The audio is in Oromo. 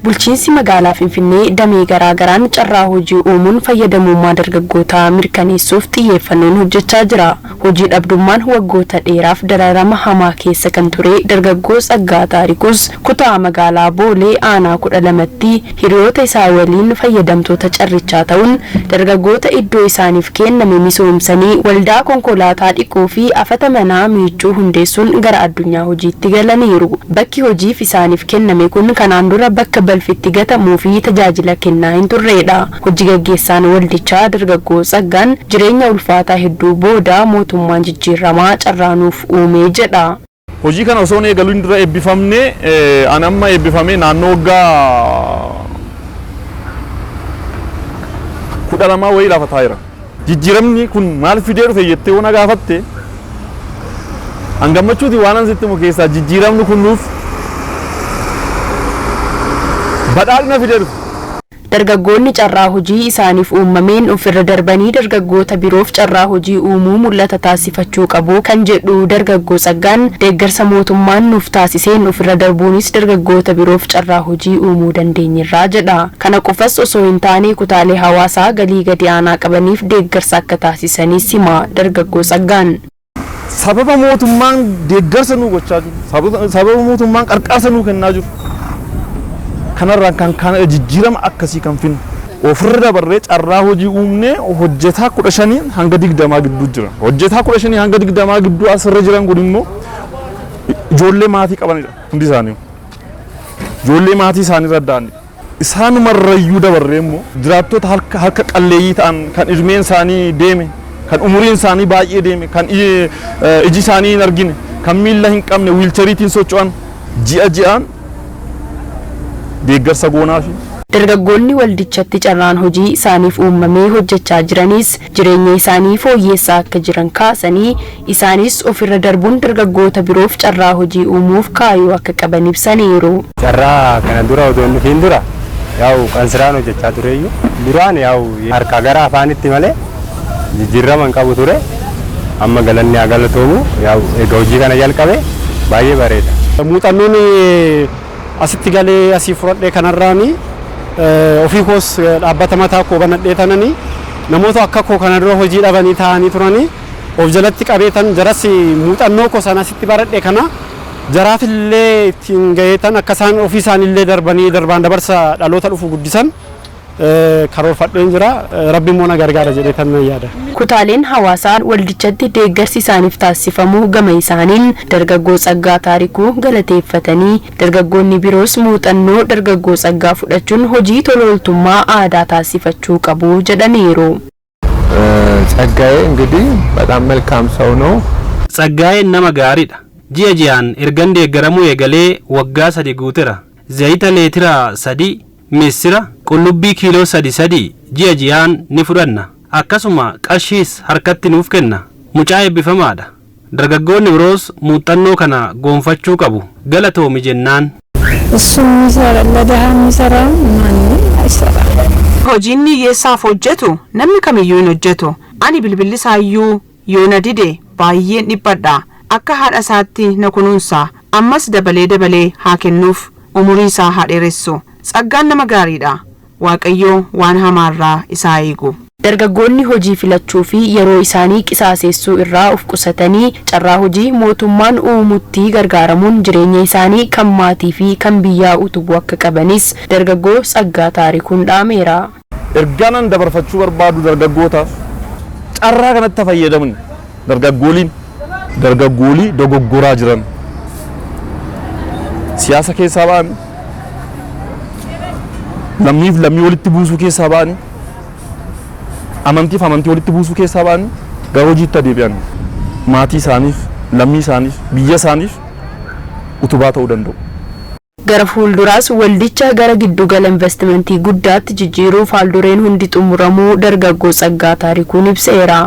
Bulchiinsi magaalaa Finfinnee damee garaa garaan carraa hojii uumuun fayyadamummaa dargaggootaa mirkaneessuuf xiyyeeffannoon hojjechaa jira. Hojii dhabdummaan waggoota dheeraaf dararama hamaa keessa kan ture dargaggoo Tsaggaa Taarikuus kutaa magaalaa Boolee aanaa 12tti hiriyoota isaa waliin fayyadamtoota carrichaa ta'uun dargaggoota iddoo isaaniif kenname misoomsanii waldaa konkolaataa dhiquu fi afata manaa miiccuu hundeessuun gara addunyaa hojiitti galaniiru. Bakki hojiif isaaniif kenname kun kanaan dura bakka balfi itti gatamuu fi tajaajila kennaa hin turreedha. Hojii gaggeessaan waldichaa dargaggoo Tsaggaan jireenya ulfaataa hedduu booda mootummaan jijjiiramaa carraa nuuf uumee jedha. Hojii kana osoo hin eegaluun dura eebbifamnee, ani amma eebbifamee naannoo waggaa 12 wayii lafa taa'eera. Jijjiiramni kun maal fidee dhufe jettee yoo na gaafatte, an gammachuuti waan an sitti himu keessaa jijjiiramni kun nuuf badhaadhina fidee dhufe. Dargaggoonni carraa hojii isaaniif uumameen ofirra darbanii dargaggoota biroof carraa hojii uumuu mul'ata taasifachuu qabu kan jedhu dargaggoo Tsaggaan, deeggarsa mootummaan nuuf taasiseen ofirra darbuunis dargaggoota biroof carraa hojii uumuu dandeenyerra jedha. Kana qofas osoo hin taane kutaalee hawaasaa galii gadi aanaa qabaniif deeggarsa akka taasisanis hima dargaggoo Tsaggaan. Sababa mootummaan deeggarsa nuu gochaa jiru, sababa mootummaan qarqaarsa nuu kennaa jiru, kanarraan kan kana jijjiirama akkasii kan finnu. Ofirra dabarree carraa hojii uumnee hojjetaa 15 hanga 20 gidduu jira. Hojjetaa 15 hanga 20 gidduu asirra jiran kun immoo ijoollee maatii qabanidha hundi isaanii. Ijoollee maatii isaanii irra adda'anidha. Isaanumarrayyuu dabarree immoo jiraattota harka qalleeyyii ta'an, kan ilmeen isaanii deeme, kan umuriin isaanii baay'ee deeme, kan iji isaanii hin argine, kan miilla hin qabne, wiilchariitiin socho'an ji'a ji'aan deeggarsa goonaafi. Dargaggoonni waldichatti carraan hojii isaaniif uumamee hojjechaa jiranis jireenya isaanii fooyyeessaa akka jiran kaasanii, isaanis ofirra darbuun dargaggoota biroof carraa hojii uumuuf kaayyoo akka qaban ibsaniiru. Carraa kana dura odoo hin dhufiin dura yaa'u qansiraan hojjechaa tureyyuu, duraan yaa'u harkaa gara afaanitti malee jijjiirama hin qabu ture. Amma galanni haa galatoomu, yaa'u egaa hojii kana jalqabe baay'ee bareeda. Muuxannoon asitti galee asii fudhadhee kanarraani ofii koos dhaabbata mataa koo banadhee tananii namoota akka koo kana dura hojii dhabanii taa'anii turanii of jalatti qabeetan jaras muuxannoo koo sana asitti baradhe kana jaraafillee ittiin gaheetan akka isaan ofii isaaniillee darbanii darbaan dabarsa dhaloota dhufu guddisan karoorfadheen jira. Rabbi immoo na gargaara jedhee tan nan yaada. Kutaaleen hawaasaa waldichatti deeggarsi isaaniif taasifamu gama isaaniin dargaggoo Tsaggaa Taarikuu galateeffatanii, dargaggoonni biroos muuxannoo dargaggoo Tsaggaa fudhachuun hojii tola ooltummaa aadaa taasifachuu qabu jedhaniiru. ጸጋዬ እንግዲህ በጣም መልካም ሰው ነው። Tsaggaayeen nama gaariidha. Ji'a ji'aan ergan deeggaramuu eegalee waggaa 3 guutera. Zayita leetira 3, missira, qullubbii kiiloo sadi sadi ji'a ji'aan ni fudhanna. Akkasuma qarshiis harkatti nuuf kenna. Mucaa eebbifamaadha. Dargaggoonni biroos muuxannoo kana goonfachuu qabu. Galatoomi jennaan. እሱ የሚሰራ ለድሀ የሚሰራውን ማንም አይሰራም። Hojiin hiyyeessaaf hojjetu namni kamiyyuu hin hojjetu. Ani bilbilli isaayyuu yoo na dide baay'een dhiphadha. Akka haadha isaatti na kunuunsa. Ammas dabalee dabalee haa kennuuf, umurii isaa haa dheeressu. Tsaggaan nama gaariidha. Waaqayyo waan hamaarraa isaa eegu. Dargaggoonni hojii filachuu fi yeroo isaanii qisaaseessuu irraa of qusatanii carraa hojii mootummaan uumutti gargaaramuun jireenya isaanii, kan maatii fi kan biyyaa utubuu akka qabanis dargaggoo Tsaggaa Taarikuun dhaameera. Ergaan an dabarfachuu barbaadu dargaggootaaf, carraa kanatti fayyadamni dargaggooliin dargaggoolii dogoggoraa jiran siyaasa keessaa ba'an, lammiif lammii walitti buusuu keessaa ba'an, amantiif amantii walitti buusuu keessaa ba'an, gara hojiitti adeebi'an maatii isaaniif, lammii isaaniif, biyya isaaniif utubaa ta'uu danda'u. Gara fuulduraas waldicha gara giddugala investimentii guddaatti jijjiiruuf haaldureen hundi xumuramuu dargaggoo Tsaggaa Taarikuun ibseera.